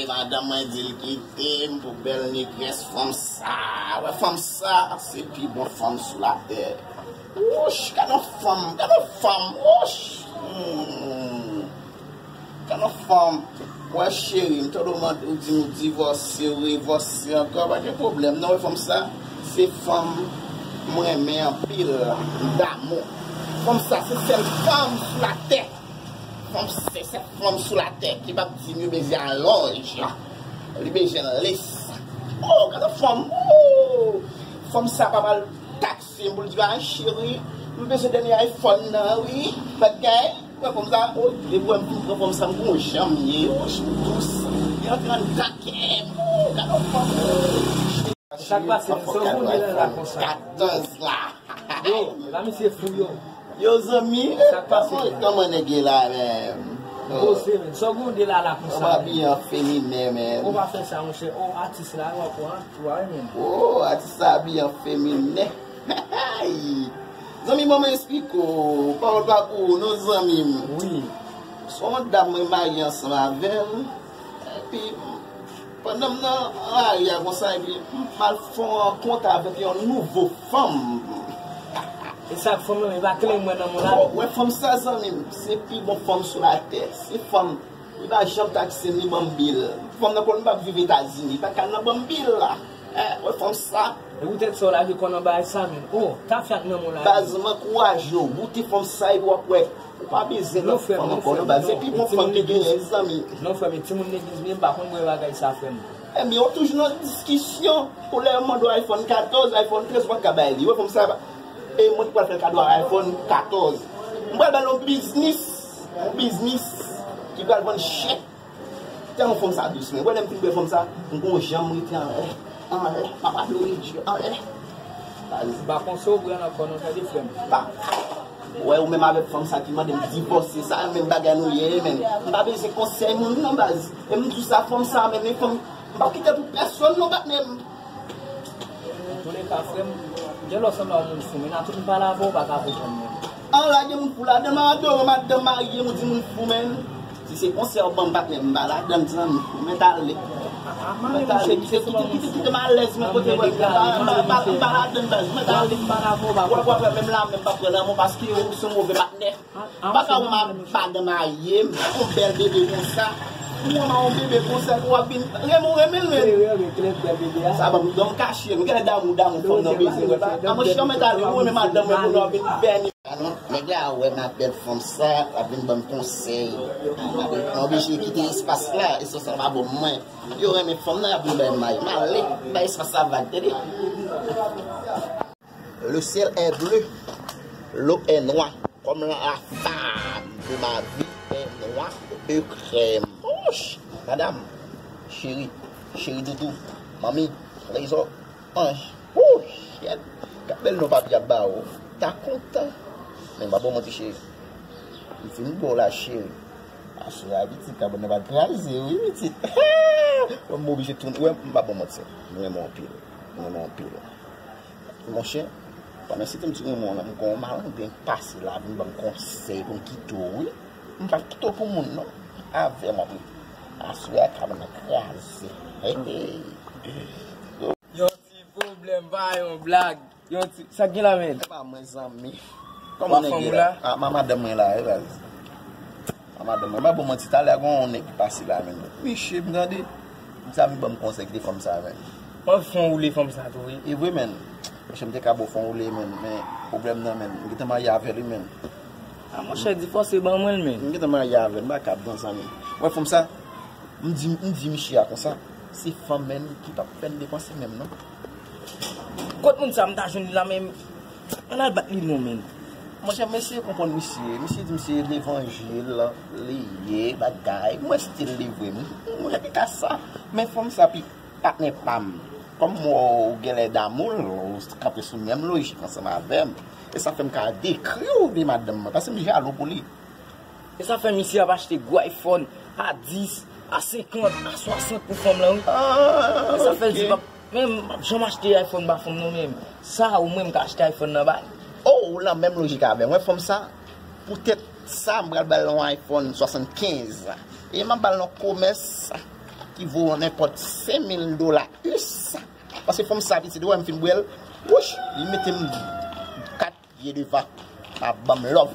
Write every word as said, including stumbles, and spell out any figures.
Madanm mwen di l kite m pou bèl negrès fanm sa. Wè fanm sa, se pi bon fanm sou latè. Wouch, gade yon fanm, gade yon fanm, wouch. Hmm. Gade yon fanm. Wè cheri, m tande w mande, ou di m ou divòse, ou revòse ankò, pa gen pwoblèm non, wè fanm sa, se fanm m renmen anpil, m damou. Fanm sa, se sèl fanm sou latè. Fanm se sèl fanm sou latè ki p ap di m yo bezwen alòj. Li bezwen lès. Oh, gade fanm. Oh! Fanm sa pa mal taksi m pou l di, "Ah, cheri, m bezwen dènye iPhone nan, wi." Bagay. Wè fanm sa, oh, depi wè m fin pran fanm sa, m gon jan m ye. Oh, ch m dous. Li antre anndan kè m. Oh, gade fanm. Sa k pase, sa w konn de la la konsa? Katòz la. Yo, la misye fou yo. Yo zanmi, sa k pase? Kòman nèg ye la menm? Poze men, sa w konn de la la konsa? Ou abiye an feminen men. Ou pa fè sa monchè, o atis la, w ap pran, w a renmen. O atis la abiye an feminen. Zanmi, ban m esplike w, pawòl pa pou ou non zanmi m. Wi. Se yon dam mwen marye ansanm avè l. Epi, pandan m nan lari a konsa, epi m al fè yon rankont avèk yon nouvo fanm. E sa k fanm nan, e pa klè mwen nan moun la. Bon, wè fanm sa, zanmi m, se pi bon fanm sou latè. Se fanm, li pa janm taksi m, li ban m bil. Fanm nan konn m p ap viv Etazini, li pa ka nan ban m bil la. Eh, wè fanm sa. E poutèt sa w lage kò nan bagay sa, menm. Oh, tafya k nan moun la. Baz, m ankouraje w, goute fanm sa, epi w ap wè. Ou pa bezwen lòt fanm ankò non, baz. Se pi bon fanm ki genyen, zanmi. Non, frè m, e timoun legliz m ye, m pa konn bwè bagay sa, frè m. Ebyen, ou toujou nan diskisyon. Pou lè yo mande w iPhone katòz, iPhone trèz, ou pa ka bay li. Wè fanm sa, e mwen ki pral fè l kado a iPhone katòz. M pral ba l yon biznis, yon biznis ki pral vann chè. Tèlman fanm sa dous, men. Wè, lè m fin bwè fanm sa, m gon jan m rete anlè, anlè, m ap adore Dye, anlè. Baz. M pa konn sa w bwè ankò non, tande frè m. Pa. Wè, ou menm avèk fanm sa ki mande m divòse, sa menm bagay nou ye, men. M pa bezwen konsèy moun non, baz. E m di w sa, fanm sa, men, men fanm, m p ap kite l pou pèsonn non, patnè m. Antouka, frè m, gen lè w sanble a yon moun fou, men nan tout m pale avè w, ou pa ka konprann mwen. An la, gen moun fou ladan, m adore madanm marye m, ou di moun fou, men. Si se konsèy w ban m, patnè m, m pa ladann, zanmi. Mwen t ale. Mwen t ale. Kite, kite, kite, kite m alèz, mwen kote mwen. M pa, m pa, m pa, m pa ladann, baz. Mwen t ale. W ap wè, menm la, menm pa pran lanmò, paske ou se yon move patnè. M pa ka wè madanm marye m, yon bèl bebe konsa. Ou wè m a yon bebe konsa, ou ap vin renmen w renmen l, men. Sa ban m, ban m kache, m genlè damou, damou fanm nan bezwen wè. A monchè, mwen t ale, ou renmen madanm mwen, kounye a w ap vin bèni. Alon, nèg la wè m ap bèl fanm sa, l ap vin ban m konsèy. M oblije kite espas la, espas la pa bon mwen. Yo renmen fanm nan, y ap vin bay may. M ale, bay espas la vag, tande. Le ciel est bleu, l'eau est noire, comme la femme de ma vie est noire et crème. Ouch! Madam, cheri, cheri doudou, manmi, trezò, anj. Ouch! Gad, gad bèl non papi ap ba ou. Ta kontan. Men m pa ba w manti, cheri. M fin ba w la, cheri. Aswè a, pitit, kabòn nan pral kraze, wi, pitit. Mwen, m oblije tounen. Wè, m pa ba w manti. M renmen w anpil. M renmen w anpil. Monchè, pandan se tan m ti renmen w lan, m gen yon malandren k pase la, vin ban m konsèy pou m kite w, wi. M pral kite w pou moun, non. Avè m, wi. Aswè a, kabòn nan kraze. Hey, hey. Yon ti pwoblèm, pa yon blag. Yon ti, sa k gen la, men? Epa mwen, zanmi. Kòman nèg ye la? Ah, ma madanm mwen la, wi, baz. Ma madanm mwen, m pa ba w manti, talè a, gen yon nèg ki pase la, men. Mesye, m tande. Sa vin ban m konsèy, kite fanm sa, men. Mwen fè yon woule fanm sa tou, wi. E vre, men. Mesye, m te ka ba w fè yon woule, men. Men, pwoblèm nan, men. M gentan marye avè l, wi, men. Ah, monchè, divòse ban mwen l, men. M gentan marye avè l, m pa kab, non, zanmi. Wè, fanm sa, m di, m di misye a konsa. Se fanm, men, ki p ap fè n depanse menm, non. Kot moun sa m ta jwenn li la menm? Ann al bat li non, menm. Monchè, m eseye konprann misye. Misye di misye levanjil li ye, bagay. Mwen stil li vre, m. Mwen te ka sa. Men fanm sa pi patnè pa m. Kòm ou genlè damou l, ou kanpe sou menm lojik ansanm avè m. E sa fè m ka dekri w de madanm mwen, paske m jalou pou li. E sa fè misye ap achte gwo iPhone a dis, a senkant, a swasant pou fanm lan, wi. E sa fè l di, "M p ap, men m p ap janm achte iPhone ba fanm nan, men sa ou mwen m ka achte iPhone nan ba l." Oh, ou nan menm lojik avè m. Wè fanm sa, poutèt sa, m pral ba l yon iPhone swasannkenz. E m ap ba l yon komès. ki vo nenpòt senk mil dola us. Paske fanm sa pitit, wè m fin bwè l. Wouch, li mete m kat pye devan. Pa ban m love.